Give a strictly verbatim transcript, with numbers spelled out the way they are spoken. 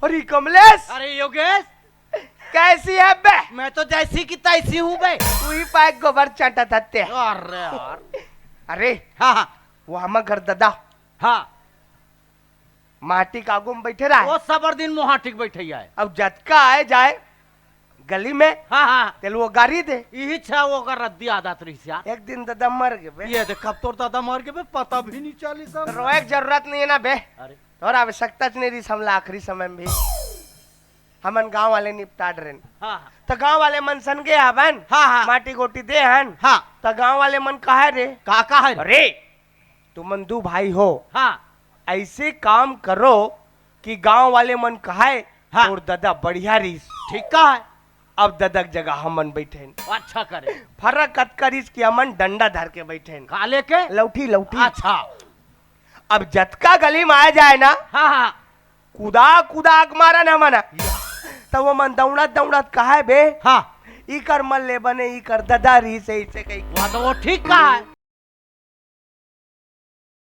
अरे कमलेश, अरे योगेश, कैसी है बे? मैं तो जैसी की तैसी हूँ बे। तू ही पाए गोबर चाटत हत्ते। अरे यार। अरे, हाँ हाँ वो हमर घर दादा हाँ। माटी के आगू में बैठे रहा। वो सबर दिन मोहाटी के बैठे है। अब जतका आए जाए गली में, हाँ हाँ। तेल वो गारी दे। यही छा वो कर रद्दी आदत रही यार। एक दिन दादा मर गए बे। ये देख, कब तोर दादा मर गए बे, पता भी नहीं चली सब। रोए के जरूरत नहीं है ना बे, अरे तोर आवश्यकता नहीं रही हमला आखिरी समय में भी। हमन गांव वाले निपटाट रहे। हाँ हाँ। तो गांव वाले मन सन गए हवन, हाँ हाँ। माटी गोटी दे हन। हाँ। तो गांव वाले मन कहा रे, का का है रे? अरे तुमन दू भाई हो, हाँ। ऐसे काम करो कि गांव वाले मन कहाए हाँ। तोर दादा बढ़िया रहीस। ठीक का है। अब दादा के जगह हमन बैठे हन। अच्छा करे। फर्क कतका रहीस कि हमन डंडा धर के बैठे हन। का लेके? लौठी लौठी। अच्छा। अब जतका गली में आए जाए ना, हाँ हाँ। कुदा कुदा के मारन हमन। तब वो मन दौड़त दौड़त कहाए बे, हाँ। ई कर मन ले बने, ई कर दादा रहीस ऐसे कही। वह तो वो ठीक का है।